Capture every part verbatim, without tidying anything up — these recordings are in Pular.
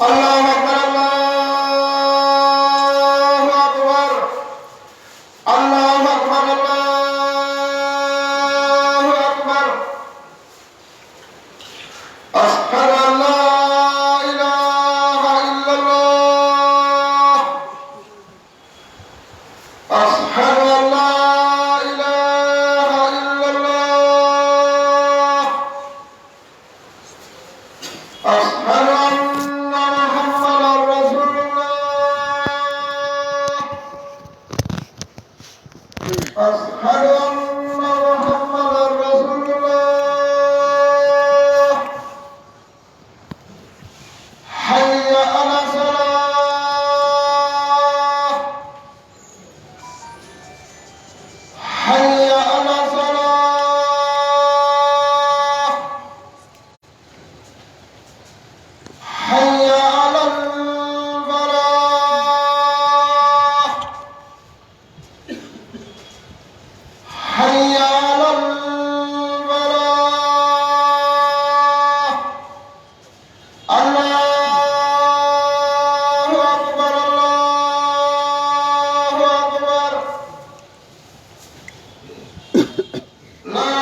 الله أكبر، الله أكبر، الله أكبر، الله أكبر. أشهد أن لا إله إلا الله. أشهد أن لا إله إلا الله. أشهد أن محمدا رسول الله. أشهد أن محمدا رسول الله. حي على الصلاة. حي على الصلاة. حي على الفلاح. حي على الفلاح. الله أكبر، الله أكبر. لا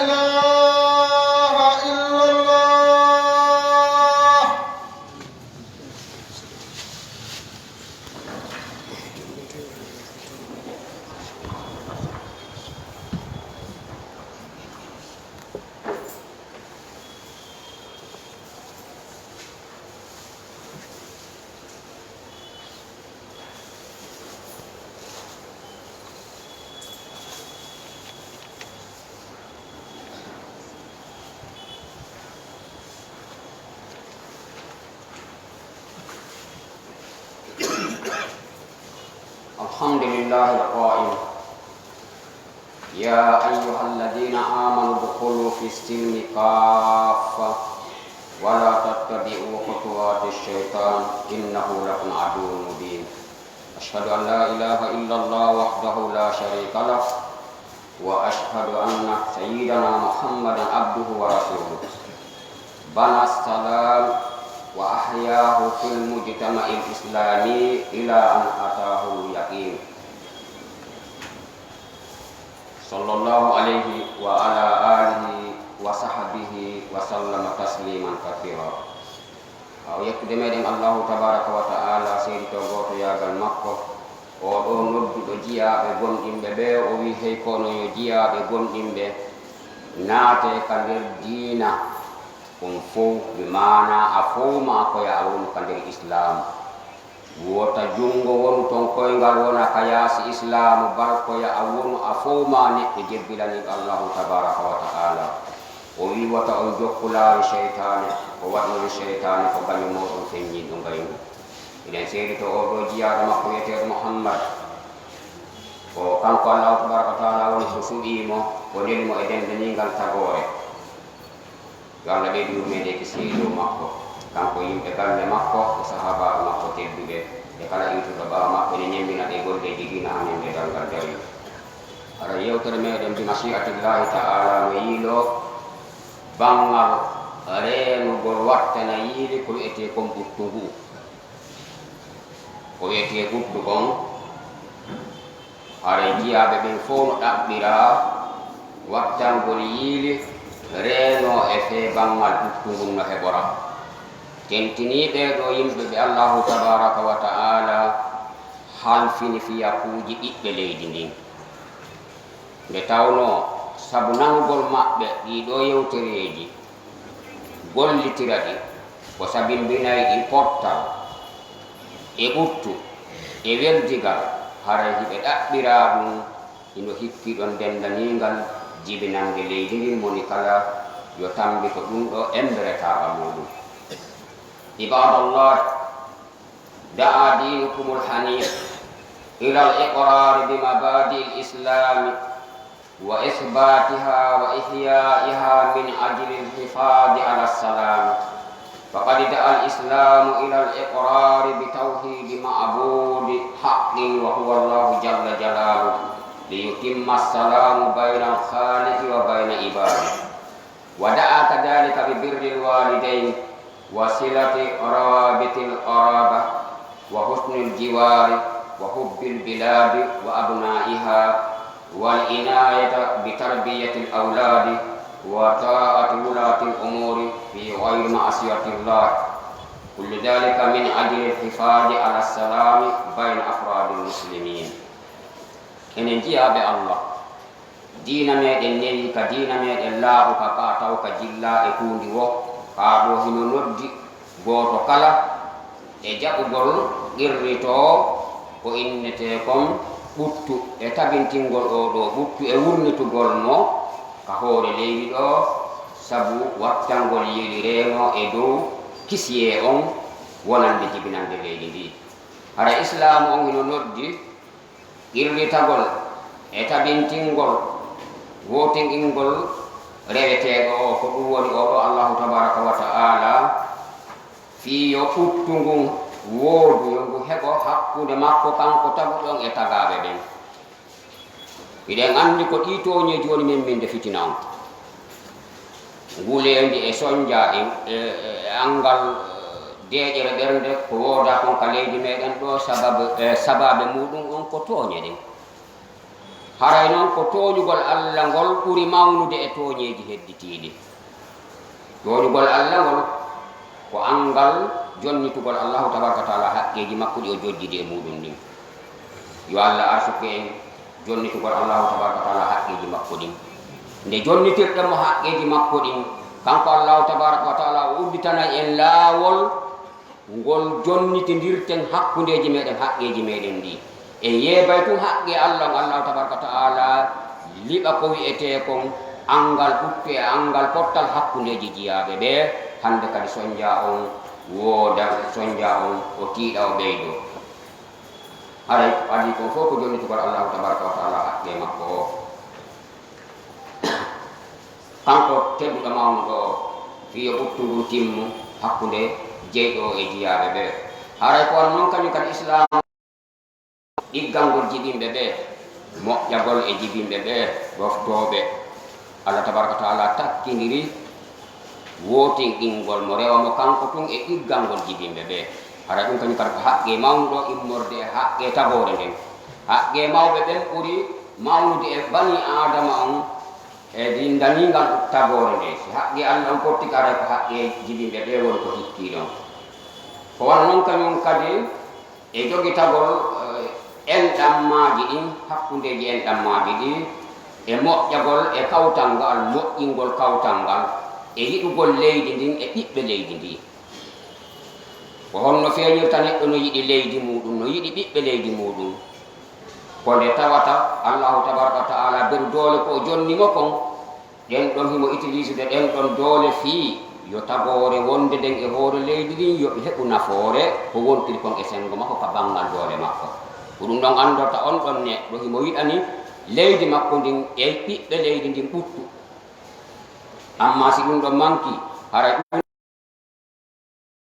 إله إلا الله. الحمد لله القائل: يا أيها الذين آمنوا ادخلوا في السلم كافة ولا تتبعوا خطوات الشيطان إنه لكم عدو مبين. أشهد أن لا إله إلا الله وحده لا شريك له، وأشهد أن سيدنا محمدا عبده ورسوله. بنى السلام وأحياه في المجتمع الإسلامي إلى أن أتاه اليقين. صلى الله عليه وعلى آله وصحبه وسلم تسليما كثيرا. Ɓaawo yettude meɗen Allahu tabaraka wa ta'ala, seeditoo gootoyaagal makko, oo ɗoo nodduɗo jiyaaɓe gomɗinɓe ɓee, o wi'i, hey ko onon yo jiyaaɓe gomɗinɓe, naatee ka nder diina on fow, bi maanaa a fow maa koya a wonu ka nder Islaamu. Wota junngo wonu ton koyngal wona ka yaasi Islaamu, bal koya a wonu a fow maa neɗɗo jebbilaniiɗo Allahu tabaraka wa ta'ala. O wi'i, wota on jokku laawi seytaane, ko waɗi non seytaane ko gaño mooɗon feññinɗo ngayngu. Eɗen seeditoo oo ɗoo jiyaaɗo makko wi'eteeɗo Muhammad, ko kanko Allahu tabaraka wa ta'ala woni ko suɓii mo, o neli mo e denndaniingal tagoore. Yo Allah ɓeydu yurmeende e kisiyee dow makko, kanko, yimɓe galle makko, e sahaabaaɓe makko tedduɓe, e kala iwtuɗo ɓaawo maɓɓe, ne ñemmina ɓe golleeji diina haa ñannde darngal darii. Hara yewtere meɗen bi mashi'atillahi ta'ala no yiiloo banngal reenugol wattana yiili ko wi'etee kon ɓuttu nguu. Ko wi'etee ɓuttu kon, haray jiyaaɓe ɓen fow no ɗaɓɓiraa wattangol yiili reenoo e fee banngal ɓuttu ngun no heɓora. Tentinii ɓee ɗoo yimɓe ɓe Allaahu tabaaraka wa ta'aala halfini fiyakuuji ɓiɓɓe leydi ndin. Nde tawnoo sabu nanugol maɓɓe ɗii ɗoo yewtereeji, gollitira ɗi, ko sabimbinay ɗi pottal e ɓuttu e weldigal, haray hiɓe ɗaɓɓiraa ɗun hino hikki ɗon denndaniingal jibinannde leydi ndin, moni kala yo tammbito ɗun ɗoo embere taaɓa muuɗun. Ibaadallah, دعا دينكم الحنيف إلى الإقرار بمبادئ الإسلام وإثباتها وإحيائها من أجل الحفاظ على السلام، فقد دعا الإسلام إلى الإقرار بتوحيد معبود حق وهو الله جل جلاله، ليتم السلام بين الخالق وبين عباده. ودعا كذلك ببر الوالدين وصلة روابط القرابة وحسن الجوار وحب البلاد وأبنائها والعناية بتربية الأولاد وطاعة ولاة الأمور في غير معصية الله. كل ذلك من أجل الحفاظ على السلام بين أفراد المسلمين. Enen jiyaaɓe Allah, diina meɗen newi ka diina meɗen laaɓu ka, ka taw ka jillaa e tuundi woo, kaa ɗoo hino noddi gooto kala e jaɓugol qirritoo ko innetee kon ɓuttu e tabintingol oo ɗoo ɓuttu e wurnitugol mo ka hoore leydi ɗoo, sabu wattangol yeli reenoo e dow kisiyee on wonande jibinande leydi ndii. Hara Islaamu on hino noddi qirritagol e tabintingol wootinɗingol reweteeɗo oo, ko ɗun woni oo ɗoo Allaahu tabaaraka wa ta'aalaa, fii yo ɓuttu ngun woodu, yo ngu heɓo hakkunde makko kanko taguɗo on e tagaaɓe ɓen. Hiɗen anndi ko ɗii tooñeeji woni memminde fitina on. Nguleendi e sonjaa e, e, e anngal, eh, deeƴere ɓernde ko woodaa kon ka leydi meɗen ɗoo, sababu, eh, sabaabe muuɗun on ko tooñe ɗen. Haray non ko tooñugol Alla ngol ɓuri mawnude e tooñeeji hedditiiɗi. Tooñugol Alla ngol ko anngal jonnitugol Allaahu tabaaraka wa ta'aalaa haqqeeji makko ɗi o jojjidi e muuɗun ɗin. Yo Alla arsuku en jonnitugol Allaahu tabaaraka wa ta'aalaa haqqeeji makko ɗin. Nde jonnitirɗen mo haqqeeji makko ɗin, kanko Allaahu tabaaraka wa ta'aalaa o udditanay en laawol ngol jonnitindirten hakkundeeji meɗen, haqqeeji meɗen ɗi. En yeebay tun haqqee Alla on, Allaahu tabaaraka wa ta'aalaa liɓa ko wi'etee kon anngal ɓuttu e anngal pottal hakkundeeji jiyaaɓe ɓe. Hande kadi sonjaa on wooda, sonjaa on o tiiɗa, o ɓeydoo. Haray ko adii kon fow ko jonnitugol Allaahu tabaaraka wa ta'aalaa haqqee makko oo. Kanko tedduɗo mawnuɗo oo, fii yo ɓuttu ngun timmu hakkunde jeyɗo oo e jiyaaɓe ɓe. Haray ko wano non kañun kadi Islaamu ɗiggangol jibinɓe ɓe, moƴƴagol e jibinɓe ɓe, ɗoftooɓe. Alla tabaaraka wa ta'aalaa takkindiri wootinɗingol mo, rewa mo kanko tun e ɗiggangol jibinɓe ɓe. Hara ɗun kañun kadi ko haqqee mawnuɗo immorde e haqqee tagoore nden. Haqqee mawɓe ɓen ɓuri mawnude e banii Aadama on e dindaniingal tagoore nden. Si haqqee Alla on fottike, haray ko haqqee jibinɓe ɓe woni ko hikkii ɗon. Ko wano non kañun kadi, e jogitagol, eh, enɗammaaji ɗin, hakkundeeji enɗammaaji ɗin, e moƴƴagol e kawtal ngal, moƴƴingol kawtal ngal, e yiɗugol leydi ndin e ɓiɓɓe leydi ndin. Ko honno feeñirta neɗɗo no yiɗi leydi muuɗum, no yiɗi ɓiɓɓe leydi muuɗum? Ko nde tawata Allaahu tabaaraka wa ta'aalaa beru doole ko o jonni mo kon, ɗen ɗon himo utilisde ɗen ɗon doole fii yo tagoore wonde nden e hoore leydi ndin yo ɓe heɓu nafoore ko wontiri kon e senngo makko ka banngal doole makko. Ko ɗum ɗon anndorta on ɗon neɗɗo himo yiɗani leydi makko ndin e ɓiɓɓe leydi ndin ɓuttu. Ammaa si ɗum ɗon mankii, haray ɗum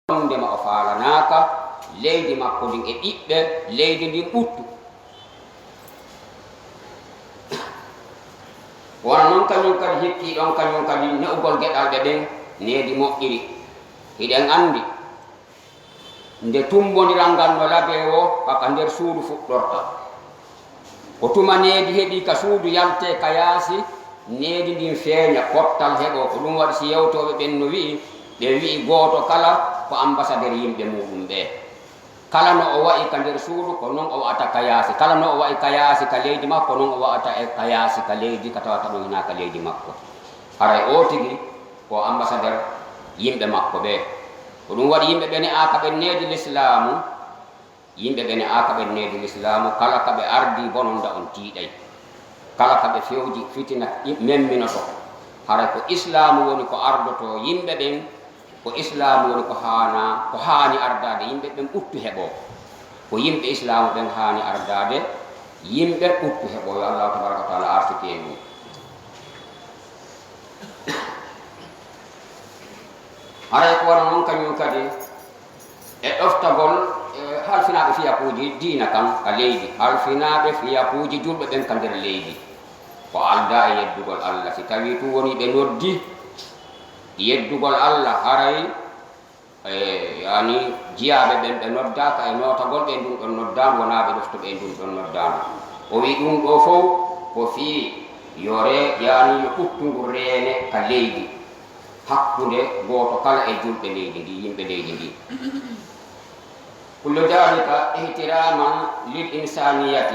wondema o faalanaaka leydi makko ndin e ɓiɓɓe leydi ndin ɓuttu. Wano non kañum kadi hikkii ɗon kañum kadi ne'ugol geɗalɓe ɓen needi moƴƴiri. Hiɗen anndi nde tumbondiral ngal no labee woo, ka ka nder suudu fuɗɗorta. Ko tuma needi heɓii ka suudu yaltee ka yaasi, needi ndin feeña, pottal heɓoo. Ko ɗum waɗi si yewtooɓe ɓen no wi'i, ɓe wi'i gooto kala ko ambasadeer yimɓe muuɗum ɓee. Kala no o wa'i ka nder suudu, ko non o wa'ata ka yaasi. Kala no o wa'i ka yaasi ka leydi makko, ko non o wa'ata e ka yaasi ka leydi ka tawata ɗum hinaa ka leydi makko. Haray oo tigi ko ambasadeer yimɓe makko ɓee. Ko ɗum waɗi yimɓe ɓe ne'aa ka ɓen needi lislaamu. Yimɓe ɓe ne'aaka ɓen needi lislaamu, kala ka ɓe ardii bononda on tiiɗay. Kala ka ɓe fewji fitina i-, memminoto. Haray ko islaamu woni ko ardotoo yimɓe ɓen, ko islaamu woni ko haana, ko haani ardaade yimɓe ɓen ɓuttu heɓoo. Ko yimɓe islaamu ɓen haani ardaade yimɓe ɓuttu heɓoo. Yo Allaahu tabaaraka wa taala arsuku en ɗum. Haray ko wano non kañum kadi e ɗoftagol, e, halfinaaɓe fiyakuuji diina kan ka leydi, halfinaaɓe fiyakuuji julɓe ɓen ka nder leydi. Ko aldaa e yeddugol Alla, si tawii tun wonii ɓe noddi, Yeddugol Alla, haray, e, yani, jiyaaɓe ɓen ɓe noddaaka e nootagol ɓe ndun ɗon noddaandu, wonaa ɓe ɗoftuɓe e ndun ɗon noddaandu. O wi'i ɗun ɗoo fow ko fii yo re-, yani, yo ɓuttu ngun reene ka leydi, hakkunde gooto kala e julɓe leydi ndin, yimɓe leydi ndin. كل ذلك احتراما للإنسانية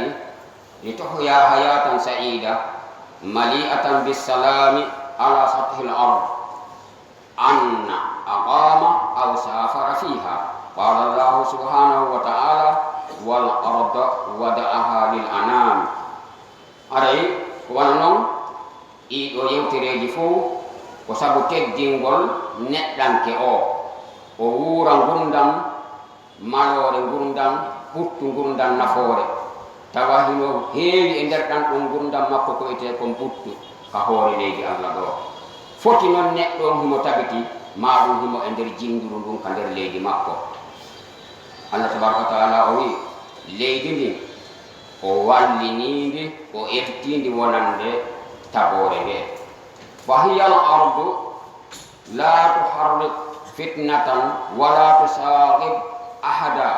لتحيا حياة سعيدة مليئة بالسلام على سطح الأرض. أن أقام أو سافر فيها. قال الله سبحانه وتعالى: والأرض وضعها للأنام. Haray ko wano non, ɗii ɗoo yewtereeji fow ko sabu teddingol neɗɗanke oo, o wuura ngurndan maloore, ngurndan ɓuttu, ngurndan nafoore, tawa hino heewi e nder ɗan ɗon ngurndan makko ko wi'etee kon ɓuttu ka hoore leydi Alla ɗoo. Foti non neɗɗo on himo tabiti, maa ɗun himo e nder jinduru ndun ka nder leydi makko. Alla tabaaraka wa ta'aala o wi'i, leydi ndin, o wallinii ndi, o eltii ndi wonande tagoore ndee. فهي الأرض لا تحرك فتنة ولا تساغب أحدا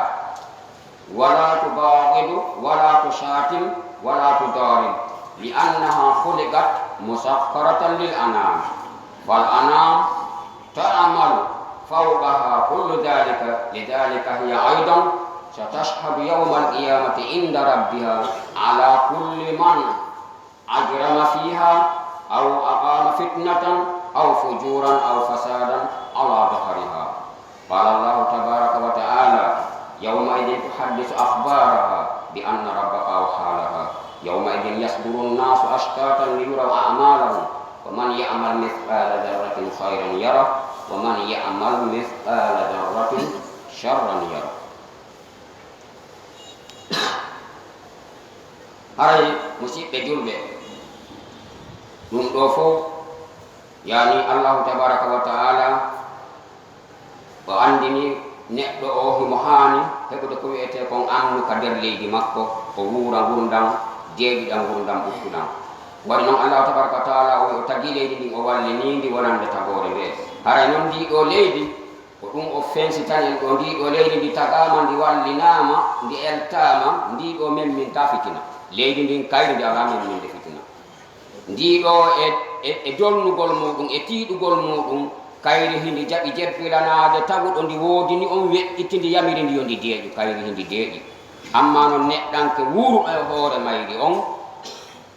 ولا تباغض ولا تشاتم ولا تضارب لأنها خلقت مسخرة للأنام فالأنام تعمل فوقها كل ذلك لذلك هي أيضا ستشهد يوم القيامة عند ربها على كل من أجرم فيها أو أقام فتنة أو فجورا أو فسادا على ظهرها. قال الله تبارك وتعالى: يومئذ تحدث أخبارها بأن ربك أوحى لها. يومئذ يصدر الناس أشتاتا ليروا أعمالهم فمن يعمل مثقال ذرة خيرا يره ومن يعمل مثقال ذرة شرا يره. Haray, musiɓɓe julɓe, ɗun ɗoo fow, yani Allahu tabaaraka wa ta'aala, o anndini neɗɗo oo himo haani heɓude ko wi'etee kon amnu ka nder leydi makko, o wuura ngurndan deeƴuɗan, ngurndan ɓuttuɗan. Waɗi non Allahu tabaaraka wa ta'aala o wi'i o tagii leydi ndin, o wallinii ndi wonande tagoore ndee. Haray non ndii ɗoo leydi, ko ɗun o fensitani en ɗoo, ndii ɗoo leydi ndi tagaama, ndi wallinaama, ndi eltaama, ndii ɗoo memmintaa fitina. Leydi ndin kayri ndi alaa memminde fitina. Ndii ɗoo e, e, e dolnugol muuɗun, e tiiɗugol muuɗun, kayri hindi jaɓi jebbilanaade taguɗo ndi woodini on, weƴƴiti ndi, yamiri ndi yo ndi deeƴu, kayri hindi deeƴi. Ammaa non neɗɗanke wuuruɗo e hoore mayri on,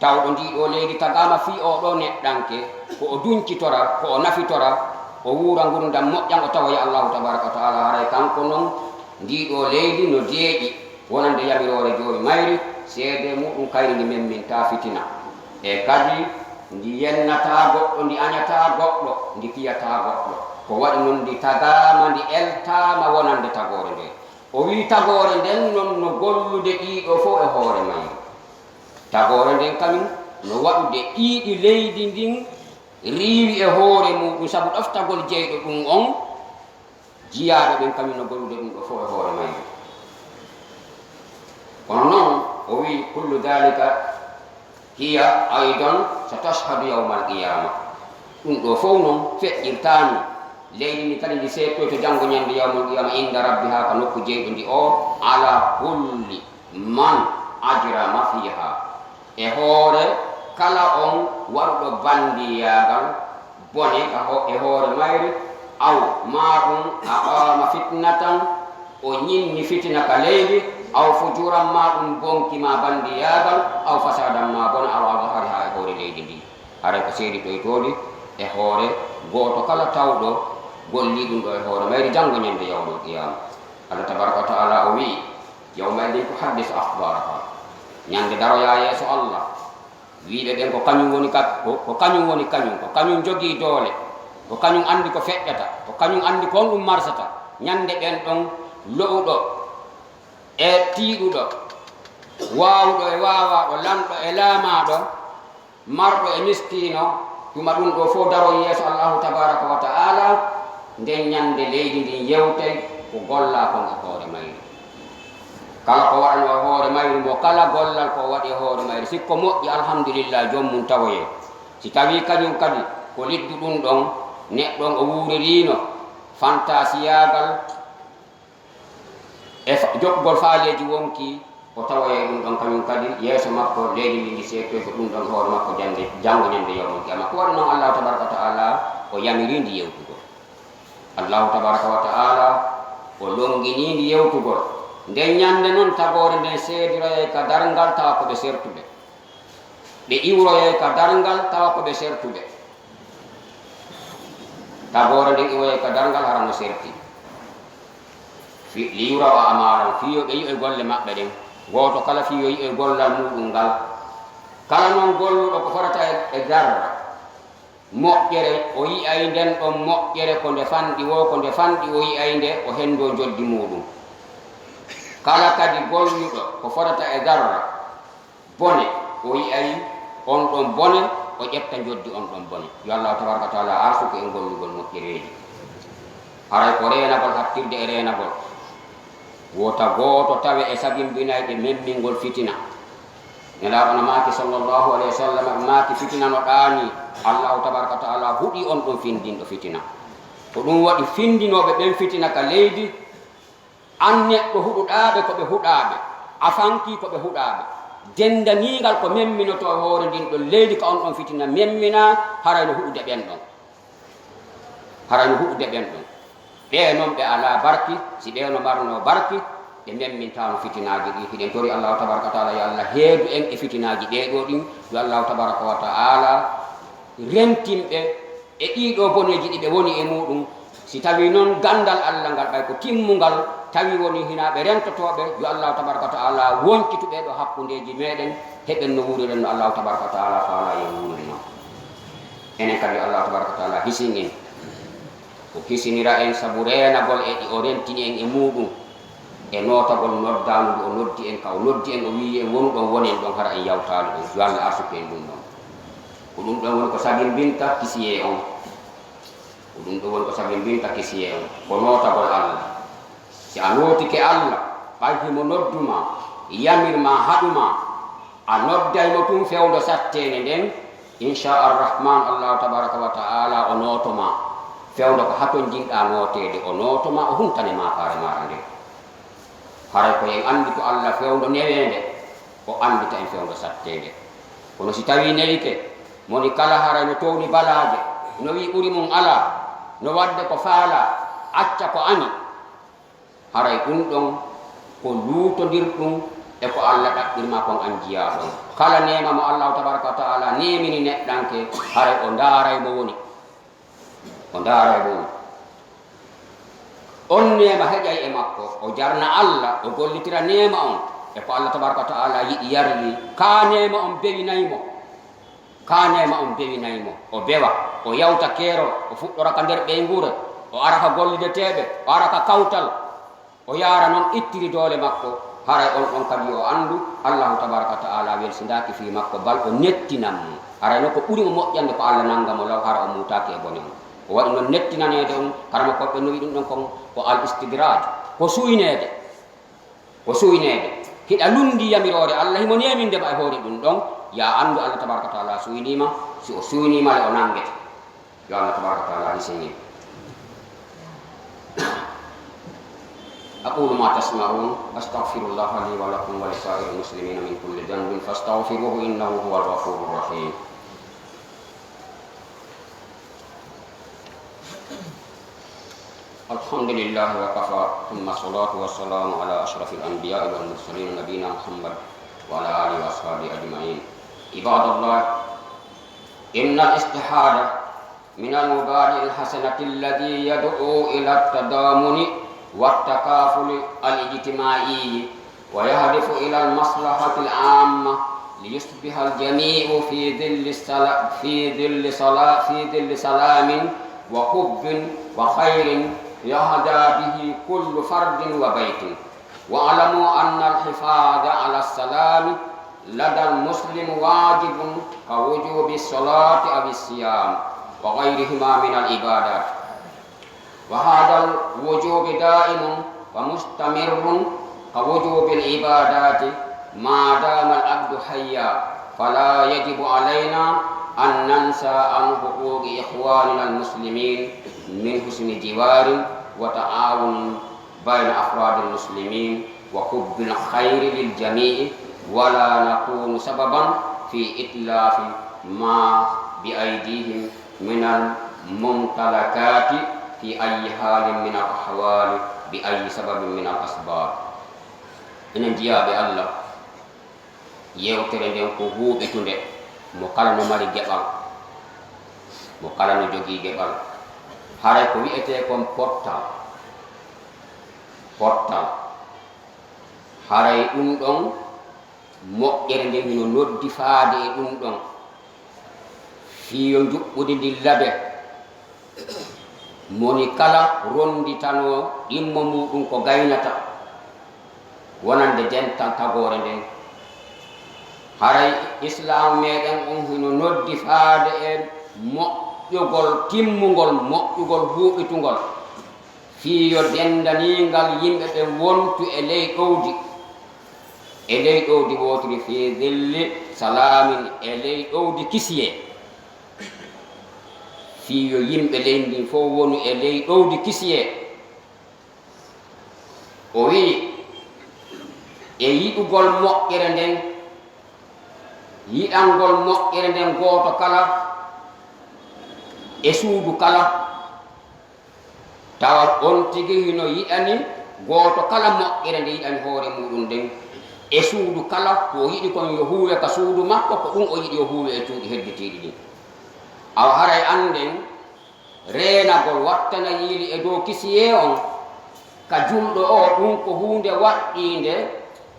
tawɗo ndii ɗoo leydi tagaama fii oo ɗoo neɗɗanke, ko o duncitora, ko o nafitora, o wuura ngurndan moƴƴan, o tawoya Allaahu tabaaraka wa ta'aalaa, haray kanko non ndii ɗoo leydi no deeƴi, wonande yamiroore Joomi mayri, seedee muuɗun kayri ndi memmintaa fitina. E kadi, ndi yennataa goɗɗo, ndi añataa goɗɗo, ndi piyataa goɗɗo. Ko waɗi non ndi tagaama, ndi eltaama wonande tagoore ndee. O wi'i tagoore nden non no gollude ɗii ɗoo fow e hoore mayri. Tagoore nden kañun no waɗude ɗiiɗi leydi ndin riiwi e hoore muuɗun, sabu ɗoftagol jeyɗo ɗun on, jiyaaɓe ɓen kañun no gollude ɗun ɗoo fow e hoore mayri. Kono non, o wi'i, كل ذلك هي أيضا ستشهد يوم القيامة. Ɗun ɗoo fow non feƴƴirtaani. Leydi ndin kadi ndi seedtoyto janngo ñande yawmal qiyaama, عند ربها, ka nokku jeyɗo ndi on, على كل من أجرم فيها. E hoore kala on waɗuɗo banndiyaagal, bone ka ho-, e hoore mayri, aw maa ɗun أقام فتنة, o ñinni fitina ka leydi, aw فجورا, maa ɗun bonki maa banndiyaagal, aw فسادا, maa bona, على ظهرها, e hoore leydi ndin. Haray ko seeditoytooɗi e hoore gooto kala tawɗo gollii ɗun ɗoo e hoore mayri janngo ñande yawmal qiyaama. Allah tabaaraka wa ta'aalaa o wi'i, يومئذ تحدث أخبارها. Ñande daroyaa yeeso Allah, wi'uɓe ɓen ko kañun woni ka-, ko, ko kañun woni kañun, ko kañun jogii doole, ko kañun anndi ko feƴƴata, ko kañun anndi ko honɗun marsata. Ñande ɓen ɗon lo'uɗo e tiiɗuɗo, waawuɗo e waawaaɗo, lanɗo e laamaaɗo, marɗo e miskiino, tuma ɗun ɗoo fow daroyi yeeso Allaahu tabaaraka wa ta'aalaa, nden ñande leydi ndin yewtay ko gollaa kon e hoore mayri. Kala ko waɗanoo e hoore mayri, mo kala gollal ko o waɗi e hoore mayri, si ko moƴƴi, alhamdulillahi, jom mun tawoyee. Si tawii kañun kadi ko liddu ɗun ɗon, Neɗɗo on o wuuririino fantaasiyaagal e fa-, jokkugol faaleeji wonki, o tawoyay ɗum ɗon kañum kadi yeeso makko, leydi ndin ndi seedtoyto ɗum ɗon hoore makko jannde, janngo ñande yawmal qiyama. Ko waɗi non Allahu tabaraka wa ta'ala o yamiri ndi yewtugol. Allahu tabaraka wa ta'ala o longini ndi yewtugol. Nden ñande non tagoore nden seediroyay ka darngal tawa ko ɓe sertuɓe. Ɓe iwroyay ka darngal tawa ko ɓe sertuɓe. Tagoore nden iwoyay ka darngal hara no serti. Fi-, li yura wa amalan, fii yo ɓe yi'oy golle maɓɓe ɗen. Gooto kala fii yo yi'oy gollal muuɗum ngal. Kala non golluɗo ko fotata e, e darra moƴƴere, o yi'ay nden ɗon moƴƴere ko nde fanɗi woo, ko nde fanɗi o yi'ay nde, o hendoo njoddi muuɗum. Kala kadi golluɗo ko fotata e darra bone, o yi'ay on ɗon bone, o ƴetta njoddi on ɗon bone. Yo Allahu tabaraka wa taala arsuku en gollugol moƴƴereeji. Haray ko reenagol hattirde e reenagol. Wota gooto tawe e sabimbinayɓe memmingol fitina. Nelaaɗo no maaki, sallallahu alayhi wa sallam, maaki, fitina no ɗaanii, Allahu tabaraka wa taala huɗi on ɗon findinɗo fitina. Ko ɗum waɗi findinooɓe ɓen fitina ka leydi, an neɗɗo huɗuɗaaɓe ko ɓe huɗaaɓe, a fankii ko ɓe huɗaaɓe. Dendaniingal ko memminotoo e hoore ndin ɗon leydi ka on ɗon fitina memminaa, haray no huɗude ɓen ɗon. Haray no huɗude ɓen ɗon. Ɓee non ɓe alaa barki, si ɓee no marnoo barki, ɓe memmintaano fitinaaji ɗi. Hiɗen tori Allahu tabaraka wa taala yo Allah heedu en e fitinaaji ɗee ɗoo ɗin, yo Allahu tabaraka wa taala rentin ɓe e ɗii ɗoo boneeji ɗi ɓe woni e muuɗum. Si tawii non ganndal Allah ngal ɓay ko timmungal, tawii wonii hinaa ɓe rentotooɓe, yo Allahu tabaraka wa taala wonkitu ɓee ɗoo hakkundeeji meeɗen, heɓen no wuuriren no Allahu tabaraka wa taala faalaa yo wuuriren non. Enen kadi yo Allahu tabaraka wa taala hisin en. O hisinira en sabu reenagol e ɗi o rentini en e muuɗum, e nootagol noddaandu ndu o noddi en, ka o noddi en, o wi'i en, "Wonu ɗon, wonen ɗon," hara en yawtaali ɗum. Yo Allah arsuku en ɗum ɗon. Ko ɗum ɗon woni ko sabimbinta kisiyee on. Ko ɗum ɗon woni ko sabimbinta kisiyee on. Ko nootagol Allah. Si a nootike Allah, ɓay himo noddu ma, yamir ma, haɗu ma, a nodday mo tun fewndo satteende nden, insha Arrahman, Allahu tabaraka wa ta'ala o nooto ma. Fewndo ko hatonjinɗaa nooteede, o nooto ma, o huntane maafaare maaɗa nden. Haray ko en anndi ko Allah fewndo neweende, o anndita en fewndo satteende. Kono si tawii newike, moni kala haray no towni balaaje, no wi'i ɓuri mun alaa, no waɗde ko faalaa, acca ko ani. Haray ɗum ɗon ko luutondirɗum e ko Allah ɗaɓɓir maa kon an jiyaa ɗon. Kala neema mo Allahu tabaraka wa ta'ala neemini neɗɗanke, haray o ndaaray mo woni. O ndaaray mo woni. On neema heƴay e makko, o jarna Allah, o gollitira neema on e ko Allah tabaraka wa ta'ala yiɗi yarli. Kaa neema on bewinay mo. Kaa neema on bewinay mo, o bewa, o yawta keerol, o fuɗɗora ka nder ɓeynguure, o ara ka gollideteeɓe, o ara ka kawtal, o yaara non ittiri doole makko, haray on ɗon kadi yo o anndu, Allahu tabaraka wa ta'ala welsindaaki fii makko, bal o nettinan mo. Haray non ko ɓuri mo moƴƴande ko Allah nanga mo law, hara o muutaaki e bone on. O waɗi non nettinaneede on, karamokooɓe no wi'i ɗum ɗon kon ko al istidraaj, ko suyneede. Ko suyneede. Hiɗa lunndii yamiroore Allah, himo neeminde ma e hoore ɗum ɗon, yaa anndu Allah tabaraka wa ta'ala suynii ma, si o suynii ma le, o nanngete. Yo Allah tabaraka wa ta'ala hisin en. أقول ما تسمعون، أستغفر الله لي ولكم ولسائر المسلمين من كل ذنب، فاستغفروه إنه هو الغفور الرحيم. الحمد لله وكفى، ثم الصلاة والسلام على أشرف الأنبياء والمرسلين نبينا محمد وعلى آله وأصحابه أجمعين. عباد الله، إن الاجتهاد من المبادئ الحسنة الذي يدعو إلى التضامن والتكافل الاجتماعي، ويهدف إلى المصلحة العامة، ليصبح الجميع في ظل السلا-، في ظل سلا-، في ظل سلام وحب وخير يهدى به كل فرد وبيت. واعلموا أن الحفاظ على السلام لدى المسلم واجب كوجوب الصلاة أو الصيام وغيرهما من العبادات. وهذا الوجوب دائم ومستمر كوجوب العبادات ما دام العبد حيا، فلا يجب علينا أن ننسى عن حقوق إخواننا المسلمين من حسن جوار وتعاون بين أفراد المسلمين وحب الخير للجميع، ولا نكون سببا في إتلاف ما بأيديهم من الممتلكات في أي حال من الأحوال بأي سبب من الأسباب. Enen jiyaaɓe Allah, yewtere nden ko huuɓitunde, mo kala no mari geɓal, mo kala no jogii geɓal. Haray ko wi'etee kon pottal, pottal, haray ɗun ɗon moƴƴere nden hino noddi faade e ɗun ɗon, fii yo njuɓɓudi ndin labe. Moni kala ronditanoo ɗimmo muuɗum ko gaynata, wonande dental tagoore nden. Haray Islaamu meɗen on hino noddi faade e moƴƴugol timmungol, moƴƴugol huuɓitungol, fii yo dendaniingal yimɓe ɓen wontu e ley ɗowdi, e ley ɗowdi wootiri, fii zilli salaamin, e ley ɗowdi kisiyee. Fii yo yimɓe leydi ndin fow wonu e ley ɗowdi kisiyee. O wi'i, e yiɗugol moƴƴere nden, yiɗangol moƴƴere nden gooto kala, e suudu kala, tawa on tigi hino yiɗani gooto kala moƴƴere nde yiɗani hoore muuɗum nden, e suudu kala, ko o yiɗi kon yo huuwe ka suudu makko, ko ɗum o yiɗi yo huuwe e cuuɗi hedditiiɗi ɗin. Awa haray annden, reenagol wattana yiili e dow kisiyee on, ka julɗo oo, ɗum ko huunde waɗɗiinde,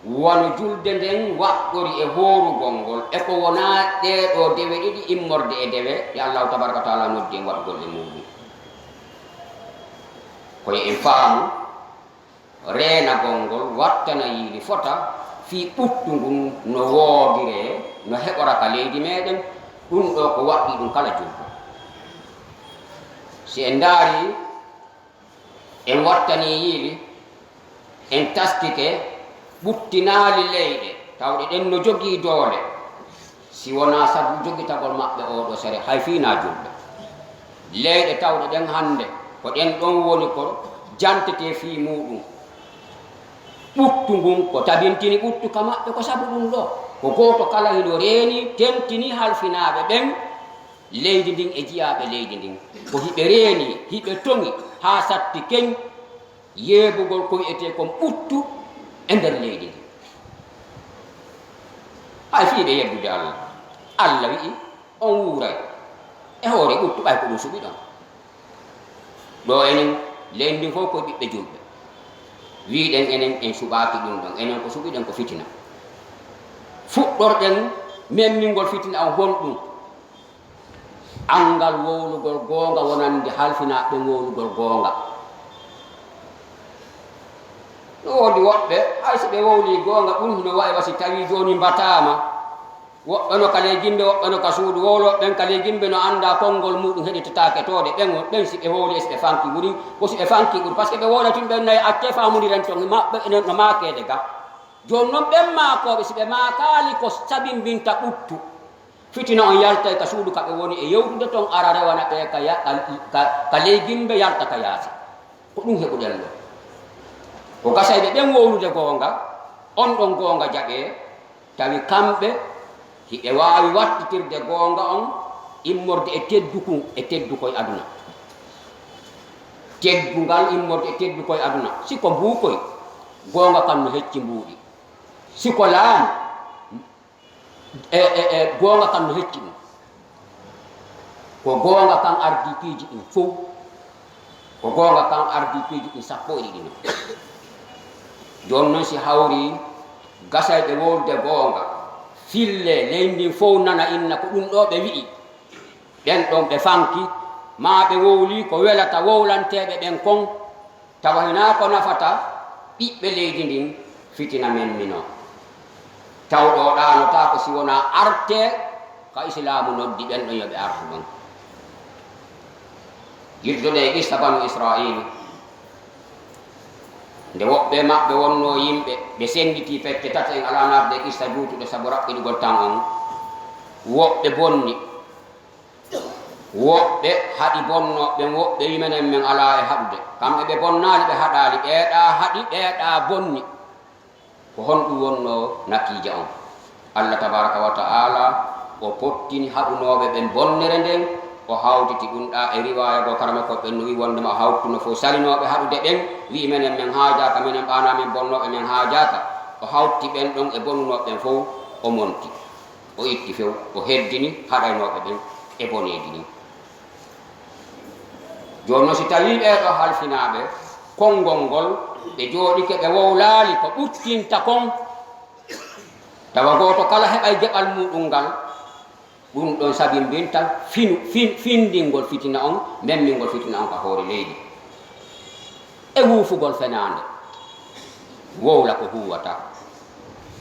wano julde nden waɗɗori e hoorugol ngol, e ko wonaa ɗee ɗoo dewe ɗiɗi immorde e dewe ɗe Allaahu tabaaraka wa taala noddi en waɗugol e muuɗum. Ko yo en faamu, reenagol ngol wattana yiili fota fii ɓuttu ngun no woodiree, no heɓora ka leydi meɗen, ɗum ɗoo ko waɗɗii ɗum kala julɗo. Si en ndaari, en wattanii yiili, en taskike, ɓuttinaali leyɗe, tawɗe ɗen no jogii doole, si wonaa sabu jogitagol maɓɓe oo ɗoo sere, hay fii naa julɓe. Leyɗe tawɗe ɗen hannde, ko ɗen ɗon woni ko jantetee fii muuɗum. Ɓuttu ngun, ko tabintini ɓuttu ka maɓɓe, ko sabu ɗum ɗoo. Ko gooto kala hino reeni, tentini halfinaaɓe ɓen, leydi ndin e jiyaaɓe leydi ndin. Ko hiɓe reeni, hiɓe toŋi, haa satti keñ, yeebugol ko wi'etee kon ɓuttu e nder leydi ndin. Hay fii ɓe yeddude Allah. Allah wi'i, on wuuray e hoore ɓuttu, ɓay ko ɗum suɓiɗon. Ɗoo enen, leydi ndin fow ko ɓiɓɓe julɓe. Wi'uɗen enen, en suɓaaki ɗum ɗon. Enen ko suɓiɗen ko fitina. Fuɗɗorɗen memmingol fitina on honɗum? Anngal wowlugol goonga wonande halfinaaɓe ɓen wowlugol goonga. No woodi woɓɓe, hay si ɓe wowlii goonga, ɗum hino wa'i wa si tawii jooni mbataama. Woɓɓe no ka ley gimbe, woɓɓe no ka suudu wowlooɓe ɓen ka ley gimbe no anndaa konngol muuɗum heɗitataake toode. Ɓen, ɓen si ɓe wowlii e si ɓe fanki wuri, ko si ɓe fanki ɓuri. Par ce que ɓe wowla tun ɓen nayi accee faamondiren ton, maɓɓe enen no maakeede ga. Jooni non ɓen maakooɓe, si ɓe maakaali ko sabimbinta ɓuttu, fitina on yaltay ka suudu ka ɓe woni e yewtude ton, ara rewana ɓe ka ya-, ka, ka, ka ley gimbe, yalta ka yaasi. Ko ɗum heɓuɗen ɗo. Ko gasayɓe ɓen wowlude goonga, on ɗon goonga jaɓee, tawi kamɓe hiɓe waawi wattitirde goonga on immorde e teddukun, e teddukoy aduna. Teddungal immorde e teddukoy aduna. Si ko mbuukoy, goonga kan no hecci mbuuɗi. Si ko laamu, e, e, e goonga kan no hecci ɗum. Ko goonga kan ardii piiji ɗin fow. Ko goonga kan ardii piiji ɗin sappo e ɗiɗi non. Jooni non si hawri gasayɓe wowlude goonga, fille leydi ndin fow nana inna ko ɗum ɗoo ɓe wi'i. Ɓen ɗon ɓe fanki, maa ɓe wowlii ko welata wowlanteeɓe ɓen kon, tawa hinaa ko nafata ɓiɓɓe leydi ndin, fitina memminoo. Taw ɗoo ɗaanotaako si wonaa artee ka Islaamu noddi ɓen ɗon yo ɓe artu ɗon. Yiddude e qissa Banu Isra'iil, nde woɓɓe maɓɓe wonnoo yimɓe, ɓe sennditii pecce tati, en alaa naatde e qissa juutuɗo sabu raɓɓiɗugol tan on. Woɓɓe bonni, Woɓɓe haɗi bonnooɓe ɓen, woɓɓe wi'i, "Menen, men alaa e haɗude." Kamɓe ɓe bonnaali, ɓe haɗaali, ɓee ɗaa haɗi, ɓee ɗaa bonni. Ko honɗum wonnoo natiija on? Allah tabaaraka wa ta'aala o pottini haɗunooɓe ɓen bonnere nden, o hawtiti ɗum ɗaa e riwaaya goo, karamokooɓe ɓen no wi'i wonndema o hawtuno fow salinooɓe haɗude ɓen, wi'i, "Menen, men haajaaka, menen ɓaanaa men bonnooɓe, men haajaaka." O hawti ɓen ɗon e bonnunooɓe ɓen fow, o monti. O itti few, o heddini haɗaynooɓe ɓen e boneeji ɗin. Jooni non, si tawii ɓee ɗoo halfinaaɓe, konngol ngol, ɓe jooɗike, ɓe wowlaali ko ɓuttinta kon, tawa gooto kala heɓay geɓal muuɗum ngal, ɗum ɗon sabimbinta finu-, fin-, findingol fitina on, memmingol fitina on ka hoore leydi. E wuufugol fenaande, wowla ko huuwata.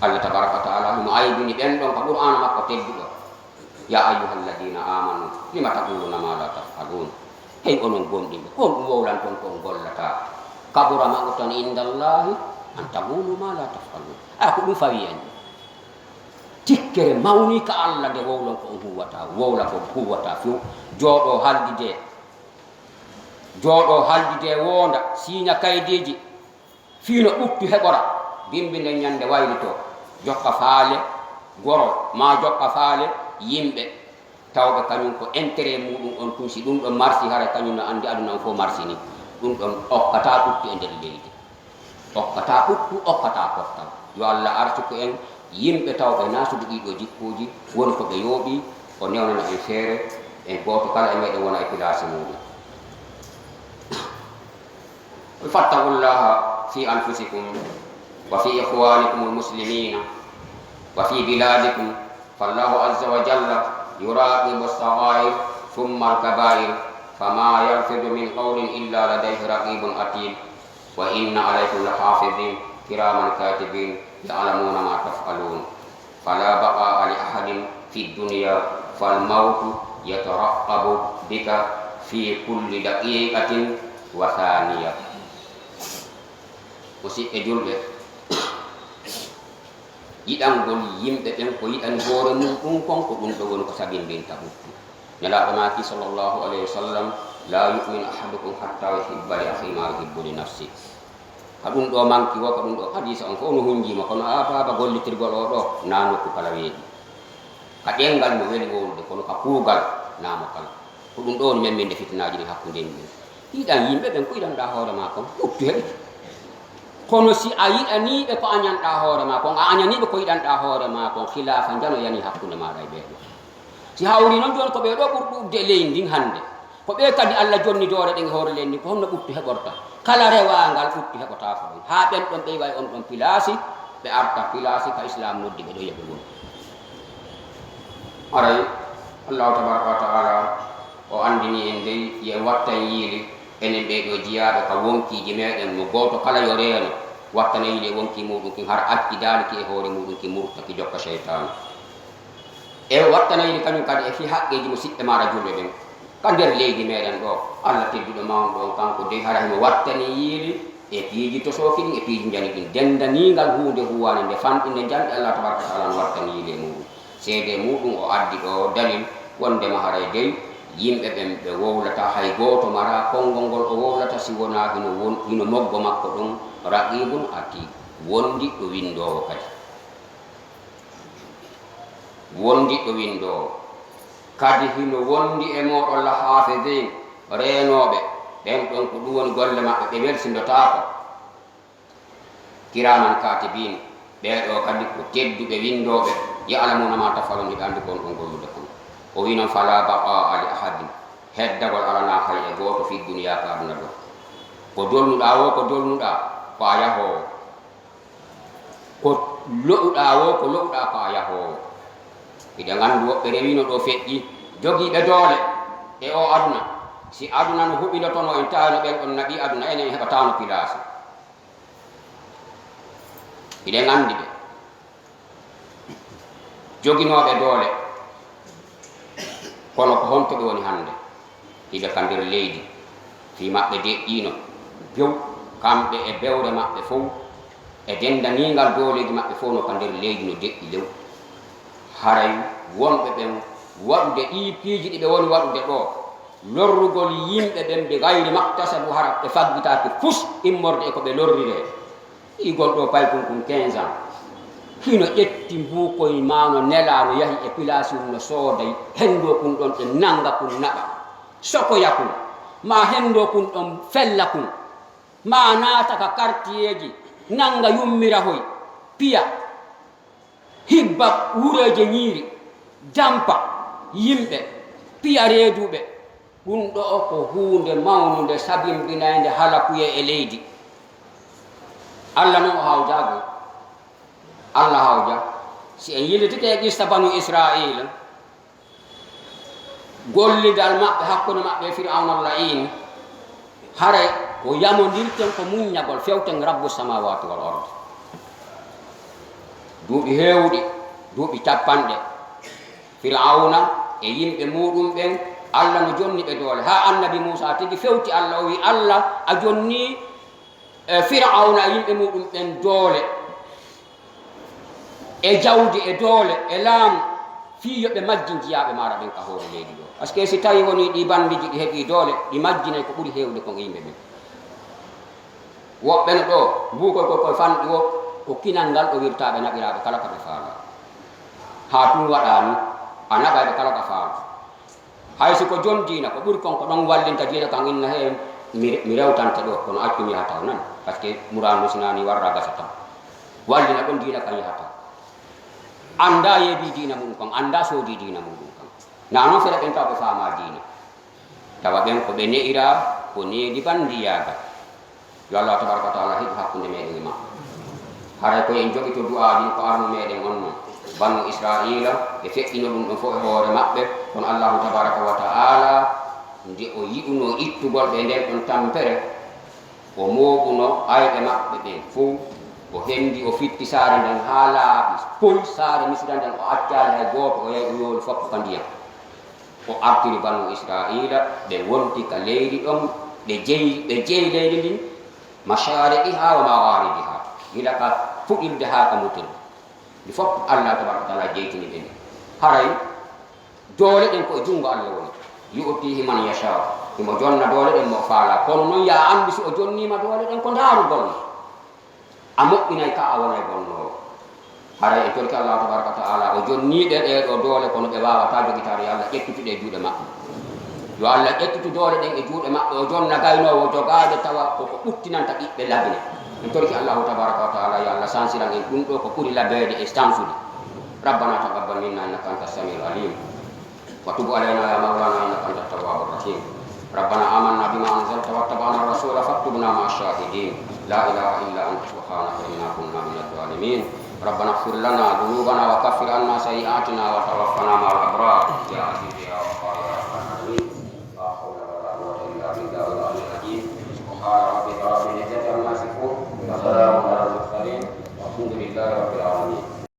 Allah tabaaraka wa ta'aala himo aybini ɓen ɗon ka Qur'aana makko tedduɗo, "Yaa ayyuhal ladiina aamanu, lima taquuluuna maa laa taf'aluun." Hey, onon gomɗinɓe, ko honɗum wowlanton ko on gollataa? "Kabura maqtan indallaahi an taquulu maa laa taf'aluun." A, ko ɗum fawi en. Tikkere mawnii ka Allah nde wowlon ko on huuwataa, wowla ko on huuwataa few, jooɗoo haldidee. Jooɗoo haldidee woonda, siiña kaydiiji, fii no ɓuttu heɓora, bimbi nden ñande waylitoo, jokka faale gorol, maa jokka faale yimɓe, tawɓe kañum ko intérêt muuɗum on tun, si ɗum ɗon marsi, haray kañum no anndi aduna on fow marsi ni. Ɗum ɗon okkataa ɓuttu e nder leydi. Okkataa ɓuttu, okkataa pottal. Yo Allah arsuku en yimɓe tawɓe naasude ɗii ɗoo jikkuuji, woni ko ɓe yooɓii, o newnana en feere, en gooto kala e meɗen wona e pilaasi muuɗum. فاتقوا الله في أنفسكم وفي إخوانكم المسلمين وفي بلادكم، فالله عز وجل يراقب الصغائر ثم الكبائر، فما يلفظ من قول إلا لديه رقيب عتيد. وإن عليكم لحافظين كراما كاتبين يعلمون ما تفعلون. فلا بقاء لأحد في الدنيا، فالموت يترقب بك في كل دقيقة وثانية. Musiɓɓe julɓe, yiɗangol yimɓe ɓen ko yiɗani hoore muuɗum kon, ko ɗum ɗon woni ko sabimbinta ɓuttu. Nelaaɗo maaki, sallallahu alayhi wa sallam, "Laa yu'minu ahadukum hatta yuhibba li akhii ma yuhibbu li nafsih." Ka ɗum ɗoo manki woo, ka ɗum ɗoo hadiisa on fow no hunjii mo, kono a baaba gollitirgol oo ɗoo, naa nokku kala weeɓi. Ka ɗemngal no weli wowlude, kono ka kuugal, naa mo kala. Ko ɗum ɗoo woni memminde fitinaaji ɗin hakkunde yimɓe ɓen. Yiɗan yimɓe ɓen ko yiɗanɗaa hoore maa kon, ɓuttu heɓi. Kono si a yiɗanii ɓe ko añanɗaa hoore maa kon, a añanii ɓe ko yiɗanɗaa hoore maa kon, khilaafa njano yanii hakkunde maaɗa e ɓee ɗoo. Si hawrii non jooni ko ɓee ɗoo ɓuri ɗuuɗude e leydi ndin hannde, ko ɓee kadi Alla jonni doore ɗen e hoore leydi ndin, ko honno ɓuttu heɓorta? Kala rewaangal ɓuttu heɓotaako ɗon. Haa ɓen ɗon ɓe iwa e on ɗon pilaasi, ɓe arta pilaasi ka Islaam noddi ɓe ɗon yo ɓe wonu. Haray Allaahu tabaaraka wa ta'aala o anndinii en dey, yo en wattan yiili enen ɓee ɗoo jiyaaɓe ka wonkiiji meɗen, mo gooto kala yo reeno, wattana yiili e wonkii muuɗum kin, hara acci daali ki e hoore muuɗum, ki murta, ki jokka seytaane. E wattana yiili kañum kadi e fii haqqeeji musiɓɓe maaɗa julɓe ɓen ka nder leydi meɗen ɗoo. Alla tedduɗo mawɗo on, kanko dey, hara himo wattani yiili e piiji tosooki ɗin, e piiji njani ɗin. Dendaniingal huunde huwaande nde fanɗi nde njanɗi, Alla tabaaraka wa ta'aala no wattani yiili e muuɗum. Seedee muuɗum, o addi ɗoo dalil wonndema haray dey yimɓe ɓen ɓe wowlataa, hay gooto maraa konngol ngol o wowlata si wonaa hino won-, hino moggo makko ɗon, raqiibun atiid, wondiɗɗo winndoowo kadi. Wondiɗɗo winndoowo kadi hino wondi e mooɗon, la haafidiin, reenooɓe, ɓen ɗon ko ɗum woni golle maɓɓe, ɓe welsindotaako. Kiraaman kaatibiin, ɓee ɗoo kadi ko tedduɓe winndooɓe, ya'lamuuna maa taf'aluun, hiɓe anndi ko on ɗon gollude kon. O wi'i non, falaa baqaa'a li ahadin, heddagol alanaa hay e gooto, fi dunyaa, ka aduna ɗoo. Ko dolnuɗaa woo, ko dolnuɗaa, ko a yahoowo. Ko lo'uɗaa woo, ko lo'uɗaa, ko a yahoowo. Hiɗen anndi woɓɓe rewiino ɗoo feƴƴi, jogiiɓe doole e oo aduna. Si aduna no huɓindotonoo en, tawi no ɓen ɗon naɓii aduna, enen en heɓataano pilaasi. Hiɗen anndi ɓe. Joginooɓe doole, kono ko honto ɓe woni hannde? Hiɓe ka nder leydi, fii maɓɓe deƴƴiino, bew, kamɓe e bewre maɓɓe fow, e dendaniingal dooleeji maɓɓe fow no ka nder leydi no deƴƴi lew. Haray wonɓe ɓen Waɗude ɗii piiji ɗi ɓe woni waɗude ɗoo, lorrugol yimɓe ɓen bi gayri maktasabu, hara ɓe faggitaaki fus immorde e ko ɓe lorriree. Ɗii gol ɗoo paykun kun quinze ans. Hino ƴetti mbuukoy maa no nelaa no yahi e pilaasi no sooday henndoo kun ɗon e nannga kun naɓa. Sokoya kun, maa henndoo kun ɗon fella kun, maa naata ka kartiyeeji, nannga yummirahoy, piya. Hibba wureeje ñiiri, dampa yimɓe, piya reeduɓe. Ɗun ɗoo ko huunde mawnunde, sabimbinaynde halakuyee e leydi. Alla non o hawjaagu. Alla hawja. Si en yillitike e qissa Banu Isra'iila, gollidal maɓɓe hakkunde maɓɓe e Fir'awna al-la'iin, haray ko yamondirten ko muññagol, fewten Rabbu samaawaati wal ard. Duuɓi heewuɗi, duuɓi cappanɗe, Fir'awna e yimɓe muuɗum ɓen, Alla no jonni ɓe doole. Haa Annabi Muusaa tigi fewti Alla, o wi'i, "Alla, a jonni, e, Fir'awna e yimɓe muuɗum ɓen doole." E jawdi, e doole, e laamu, fii yo ɓe majjin jiyaaɓe maaɗa ɓen ka hoore leydi ɗoo. Parce que si tawii wonii ɗii bandiiji ɗi heɓii doole, ɗi majjinay ko ɓuri heewde kon e yimɓe ɓen. Woɓɓe no ɗoo, mbuukoy koy koy fanɗi wo, ko kinal ngal ɗowirtaa ɓe naɓiraaɓe kala ka ɓe faalaa. Haa tun waɗaani, a naɓay ɓe kala ka faalaa. Hay si ko jon diina, ko ɓuri kon ko ɗon wallinta diina kan, inna hee, mi, mi rewtante ɗoo, kono accu mi yaha taw nan, parce que muraadu no si naa nii warra gasa taw. Wallina ɗon diina kan yaha taw. Anndaa yeebii diina muɗum kan, anndaa soodii diina muɗum kan. Naa non fere ɓen taw ɓe faamaa diina. Tawa ɓen ko ɓe ne'iraa, ko needi bandiyaagal. Yo Allah tabaraka wa taala heɓu hakkunde meɗen e maɓɓe. Haray ko en joɓito du'aaji ko arno meɗen on non. Banu Isra'iila, ɓe feƴƴino ɗum ɗon fof e hoore maɓɓe, kono Allahu tabaraka wa taala, nde o yiɗunoo ittugol ɓe nden ɗon tampere, o mooɓuno ayɓe maɓɓe ɓen fof, o hendi, o fitti saare nden haa laaɓi, poy saare Misira nden, o accaali hay gooto, o yahi o yooli fof ka ndiyam. O artiri Banu Isra'iila, ɓe wonti ka leydi ɗon, ɓe jeyi, ɓe jeyi leydi ndin, mashaariqihaa wa magharibihaa, gila ka fuɗirde haa ka mutirde. Ndi fof Allah tabaraka wa taala jeytini ɓe ndi. Haray doole ɗen ko e junngo Allah woni. Yu'tiihi man yashaa'u. Himo jonna doole ɗen mo o faalaa. Kono non, yo a anndu, si o jonniima doole ɗen, ko ndaarugol ma. A moƴƴinay ka, a wonay bonnoowo. Haray en torike Allahu tabaraka wa taala, o jonnii ɓe ɗee ɗoo doole, kono ɓe waawataa jogitaade. Yo Allah ƴettitu ɗe e juuɗe maɓɓe. Yo Allah ƴettitu doole ɗen e juuɗe maɓɓe, o jonna gaynoowo jogaade, tawa ko ko ɓuttinanta ɓiɓɓe labine. En torike Allahu tabaraka wa taala, yo Allah sansiran en ɗum ɗoo ko ɓuri labeede e sansude. ربنا تقبل منا إنك أنت السميع العليم. وتب علينا يا مولانا إنك أنت التواب الرحيم. ربنا آمنا بما أنزلت واتبعنا الرسول فاكتبنا مع الشاهدين. لا إله إلا أنت سبحانك إنا كنا من الظالمين. ربنا اغفر لنا ذنوبنا وكفر عنا سيئاتنا وتوفنا مع الأبرار. يا عزيز يا غفار يا رب العالمين. لا حول ولا قوة إلا بالله العلي العظيم. سبحان ربك رب العزة عما يصفون. وسلام على المرسلين. والحمد لله رب